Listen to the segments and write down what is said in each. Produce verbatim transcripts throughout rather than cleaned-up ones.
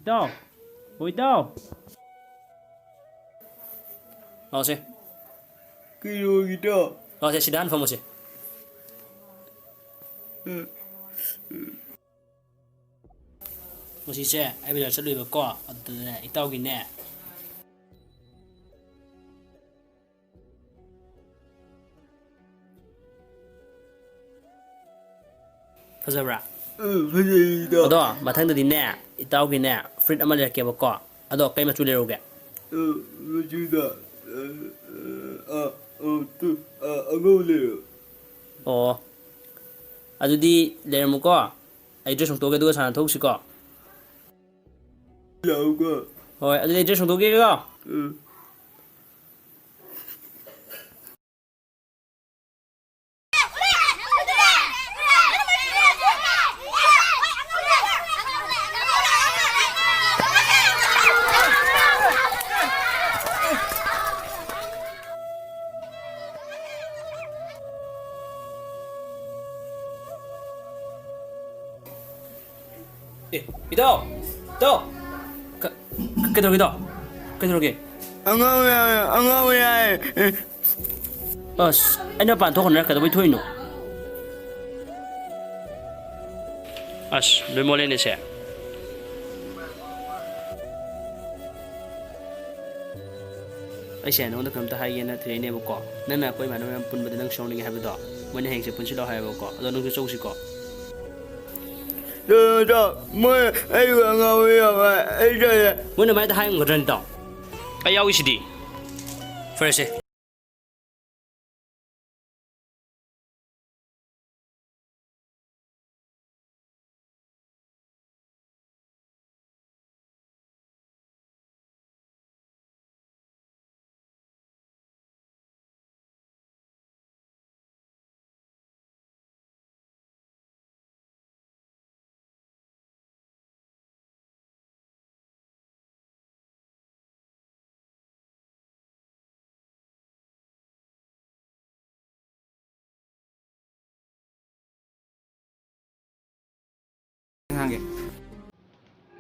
ꯏꯇꯥꯎ! ꯑꯣ, ꯏꯇꯥꯎ! ꯂꯥꯛꯑꯣꯁꯦ꯫ ꯀꯩꯗꯧꯔꯒꯦ, ꯏꯇꯥꯎ? ꯂꯥꯛꯑꯣꯁꯦ, ꯁꯤꯗ ꯍꯥꯟꯅ ꯐꯝꯃꯣꯁꯦ꯫ ꯎꯝ꯫ ꯉꯁꯤꯁꯦ ꯑꯩ ꯕꯖꯥꯔ ꯆꯠꯂꯨꯏꯕꯀꯣ, ꯑꯗꯨꯗꯅꯦ, ꯏꯇꯥꯎꯒꯤꯅꯦ, ꯐꯖꯕ꯭ꯔꯥ? ꯎꯝ, ꯐꯖꯩꯗ꯫ ꯑꯗꯣ ꯃꯊꯪꯗꯗꯤꯅꯦ, ꯏꯇꯥꯎꯒꯤꯅꯦ, ꯐꯨꯔꯤꯠ ꯑꯃ ꯂꯩꯔꯛꯀꯦꯕꯀꯣ꯫ ꯑꯗꯣ ꯀꯩ ꯃꯆꯨ ꯂꯩꯔꯛꯎꯒꯦ? ꯎꯝ, ꯃꯆꯨꯗ, ꯑ, ꯑ, ꯑ, ꯇꯨ, ꯑ, ꯑꯉꯧꯕ ꯂꯩꯔꯛꯑꯣ꯫ ꯑꯣ꯫ ꯑꯗꯨꯗꯤ ꯂꯩꯔꯝꯃꯨꯀꯣ꯫ ꯑꯩ dress ꯍꯣꯡꯇꯣꯛꯑꯒꯦ, ꯑꯗꯨꯒ ꯁꯥꯟꯅ ꯊꯣꯛꯎꯁꯤꯀꯣ꯫ ꯂꯥꯛꯎꯀꯣ꯫ ꯍꯣꯏ, ꯑꯗꯨꯗꯤ ꯑꯩ dress ꯍꯣꯡꯗꯣꯛꯈꯤꯒꯦꯀꯣ꯫ ꯎꯝ꯫ ꯑꯦ, ꯏꯇꯥꯎ! ꯏꯇꯥꯎ! ꯀ-, ꯀꯩꯗꯧꯔꯒꯦ, ꯏꯇꯥꯎ? ꯀꯩꯗꯧꯔꯒꯦ? ꯑꯉꯥꯡ ꯌꯥꯏ, ꯑꯉꯥꯡ ꯌꯥꯏ꯫ ꯑꯦ꯫ ꯑꯁ, ꯑꯩꯅ ꯃꯄꯥꯟ ꯊꯣꯛꯈ꯭ꯔꯣ ꯍꯥꯏꯔ ꯀꯩꯗꯧꯕꯩ ꯊꯣꯛꯏꯅꯣ? ꯑꯁ, ꯂꯣꯏ ꯃꯣꯠꯂꯦꯅꯦ ꯁꯦ꯫ ꯑꯩꯁꯦ ꯅꯉꯣꯟꯗ ꯀꯩꯅꯣꯝꯇ ꯍꯥꯏꯒꯦꯅ ꯊꯤꯔꯛꯏꯅꯦꯕꯀꯣ꯫ ꯅꯪꯅ ꯑꯩꯈꯣꯏ ꯏꯃꯥꯟꯅꯕ ꯃꯌꯥꯝ ꯄꯨꯟꯕꯗ ꯅꯪꯁꯨ ꯌꯥꯎꯅꯤꯡꯉꯦ ꯍꯥꯏꯕꯗꯣ, ꯃꯣꯏꯅ ꯍꯌꯦꯡꯁꯦ ꯄꯨꯟꯁꯤ ꯂꯥꯛꯑꯣ ꯍꯥꯏꯌꯦꯕꯀꯣ꯫ ꯑꯗꯣ ꯅꯪꯁꯨ ꯆꯧꯁꯤꯀꯣ꯫ ꯇꯣ, ꯇꯣ, ꯃꯣꯏ ꯑꯩꯕꯨ ꯑꯉꯥꯎꯕ ꯌꯥꯎꯕ, ꯑꯩ ꯇꯜꯂꯦ꯫ ꯃꯣꯏꯅ ꯃꯥꯏꯗ ꯍꯥꯏ ꯉꯝꯒꯗ꯭ꯔꯅꯦ, ꯏꯇꯥꯎ? ꯑꯩ ꯌꯥꯎꯏꯁꯤꯗꯤ꯫ ꯐꯔꯦꯁꯦ꯫ ꯍꯥꯡꯒꯦ꯫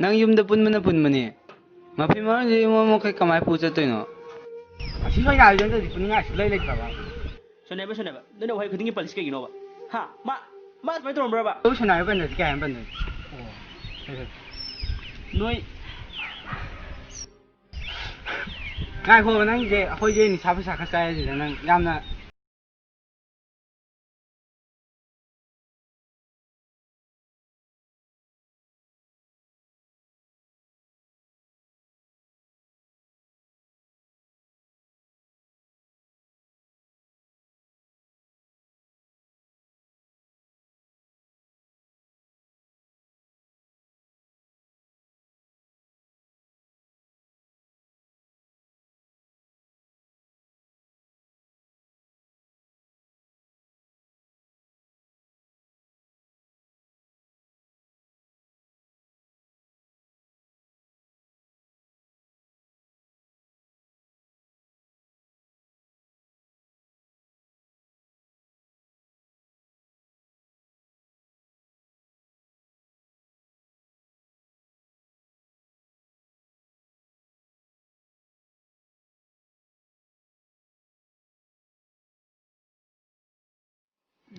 ꯅꯪ ꯌꯨꯝꯗ ꯄꯨꯟꯕꯅ ꯄꯨꯟꯕꯅꯤ꯫ ꯃꯐꯤ ꯃꯔꯣꯟꯁꯦ ꯌꯨꯝ ꯑꯃ ꯃꯈꯩ ꯀꯃꯥꯏ ꯄꯨ ꯆꯠꯇꯣꯏꯅꯣ? ꯑꯁꯤ ꯁꯣꯏꯅꯥꯏꯕꯁꯦ ꯅꯠꯇ꯭ꯔꯗꯤ ꯄꯨꯅꯤꯡꯉꯥꯏ ꯁꯨꯡꯂꯩ ꯂꯩꯇ꯭ꯔꯕ꯫ ꯁꯣꯅꯦꯕ, ꯁꯣꯅꯦꯕ, ꯅꯪꯅ ꯋꯥꯍꯩ ꯈꯨꯗꯤꯡꯒꯤ ꯄꯜꯂꯤꯁꯤ ꯀꯩꯒꯤꯅꯣꯕ? ꯍꯥ? ꯃꯥ, ꯃꯥ ꯁꯨꯃꯥꯏꯅ ꯇꯧꯔꯝꯕ꯭ꯔꯕ? ꯑꯗꯨ ꯁꯣꯅꯥꯏꯕ ꯄꯟꯗ꯭ꯔꯗꯤ ꯀꯩ ꯍꯥꯏꯅ ꯄꯟꯗꯣꯏꯅꯣ? ꯑꯣ, ꯍꯣꯏ, ꯍꯣꯏ꯫ ꯅꯣꯏ ꯉꯥꯏꯈꯣ, ꯅꯪꯁꯦ ꯑꯩꯈꯣꯏꯁꯦ ꯅꯤꯁꯥ ꯄꯩꯁꯥ ꯈꯔ ꯆꯥꯏ ꯍꯥꯏꯁꯤꯗ ꯅꯪ ꯌꯥꯝꯅ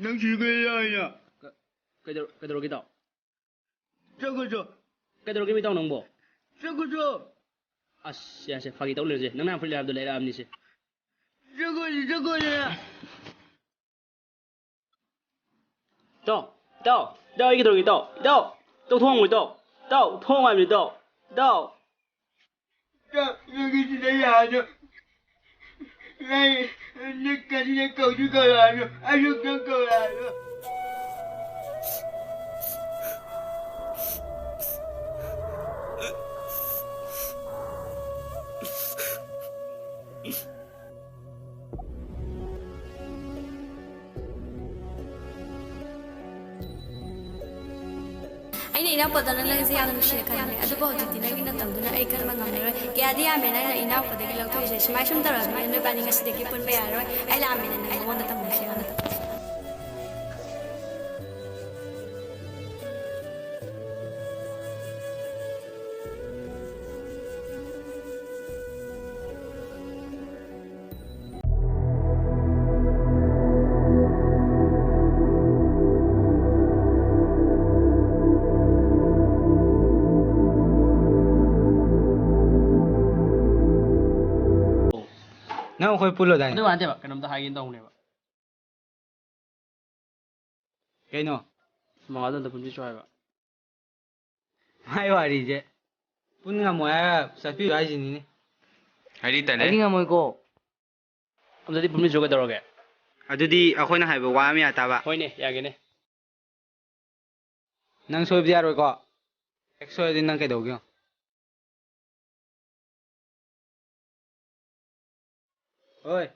ꯅꯪ ꯁꯤꯗꯤ ꯀꯩ ꯌꯥꯏꯅ? ꯀ-, ꯀꯩꯗꯧ-, ꯀꯩꯗꯧꯔꯒꯦ, ꯏꯇꯥꯎ? ꯆꯠꯈꯣ ꯆꯣ꯫ ꯀꯩꯗꯧꯔꯒꯦ, ꯏꯇꯥꯎ, ꯅꯪꯕꯣ? ꯆꯠꯈꯣ ꯆꯣ꯫ ꯑꯁ, ꯌꯥꯁꯦ, ꯐꯥꯒꯤ ꯇꯧ ꯂꯩꯔꯁꯦ꯫ ꯅꯪ ꯅꯍꯥꯟ ꯐꯨꯔꯤꯠ ꯂꯩꯕꯗꯣ ꯂꯩꯔꯛꯑꯕꯅꯤꯁꯦ꯫ ꯆꯠꯈꯣ, ꯆꯠꯈꯣ, ꯆꯠꯈꯣ꯫ ꯏꯇꯥꯎ, ꯏꯇꯥꯎ, ꯏꯇꯥꯎ, ꯑꯩ ꯀꯩꯗꯧꯔꯒꯦ, ꯏꯇꯥꯎ? ꯏꯇꯥꯎ, ꯏꯇꯥꯎ, ꯊꯣꯡ ꯍꯥꯡꯉꯣ, ꯏꯇꯥꯎ꯫ ꯏꯇꯥꯎ, ꯊꯣꯡ ꯍꯥꯡꯉꯣ ꯍꯥꯏꯕꯅꯤ, ꯏꯇꯥꯎ꯫ ꯏꯇꯥꯎ꯫ ꯅꯪꯒꯤ ꯁꯤꯗ ꯌꯥꯗ-, ꯅꯪ, ꯅꯪ ꯀꯔꯤꯅ ꯀꯧꯁꯨ ꯀꯧꯔꯛꯑꯅꯨ, ꯑꯌꯨꯛꯇ ꯀꯧꯔꯛꯑꯅꯨ꯫ ꯑꯩꯅ ꯏꯅꯥꯎꯄꯥꯗꯅ ꯅꯪꯁꯦ ꯌꯥꯝ ꯅꯨꯡꯁꯤꯅ ꯈꯟꯕꯅꯦ, ꯑꯗꯨꯕꯨ ꯍꯧꯖꯤꯛꯇꯤ ꯅꯪꯒꯤ ꯅꯇꯧꯗꯨꯅ ꯑꯩ ꯈꯟꯕ ꯉꯝꯂꯔꯣꯏ꯫ ꯀꯌꯥꯗꯤ ꯌꯥꯝꯃꯦ ꯅꯪꯅ ꯏꯅꯥꯎꯄꯥꯗꯒꯤ ꯂꯧꯊꯣꯛꯏꯁꯦ꯫ ꯁꯨꯃꯥꯏ ꯁꯨꯝ ꯇꯧꯔꯕꯅꯤꯅ ꯅꯣꯏꯕꯥꯅꯤ ꯉꯁꯤꯗꯒꯤ ꯄꯨꯟꯕ ꯌꯥꯔꯔꯣꯏ꯫ ꯑꯩ ꯂꯥꯛꯑꯝꯃꯦꯅ ꯅꯪ ꯅꯉꯣꯟꯗ ꯇꯝꯃꯨꯁꯦ꯫ ꯅꯪ ꯑꯩꯈꯣꯏ ꯄꯨꯜꯂꯣꯗꯥꯏꯅꯦ? ꯑꯗꯨ ꯋꯥ ꯅꯠꯇꯦꯕ, ꯀꯩꯅꯣꯝꯇ ꯍꯥꯏꯒꯦꯅ ꯇꯧꯕꯅꯦꯕ꯫ ꯀꯩꯅꯣ? ꯃꯉꯥꯜꯗꯣ ꯑꯝꯇ ꯄꯨꯟꯁꯤ ꯆꯣ ꯍꯥꯏꯕ꯫ ꯃꯥꯏ ꯋꯥꯔꯤꯁꯦ꯫ ꯄꯨꯟ ꯉꯝꯃꯣꯏ ꯍꯥꯏꯔ ꯆꯠꯄꯤꯔꯣ ꯍꯥꯏꯁꯤꯅꯤꯅꯦ꯫ ꯍꯥꯏꯗꯤ ꯇꯜꯂꯦ꯫ ꯑꯩꯗꯤ ꯉꯝꯃꯣꯏꯀꯣ꯫ ꯑꯝꯇꯗꯤ ꯄꯨꯟꯁꯤ ꯆꯣ ꯀꯩꯗꯧꯔꯒꯦ? ꯑꯗꯨꯗꯤ ꯑꯩꯈꯣꯏꯅ ꯍꯥꯏꯕ ꯋꯥ ꯑꯃ ꯌꯥ ꯇꯥꯕ꯫ ꯍꯣꯏꯅꯦ, ꯌꯥꯒꯦꯅꯦ꯫ ꯅꯪ ꯁꯣꯏꯕꯗꯤ ꯌꯥꯔꯣꯏꯀꯣ꯫ ꯍꯦꯛ ꯁꯣꯏꯔꯗꯤ ꯅꯪ ꯀꯩꯗꯧꯒꯦ ꯌꯦꯡꯉꯣ꯫ ꯍꯣꯏ꯫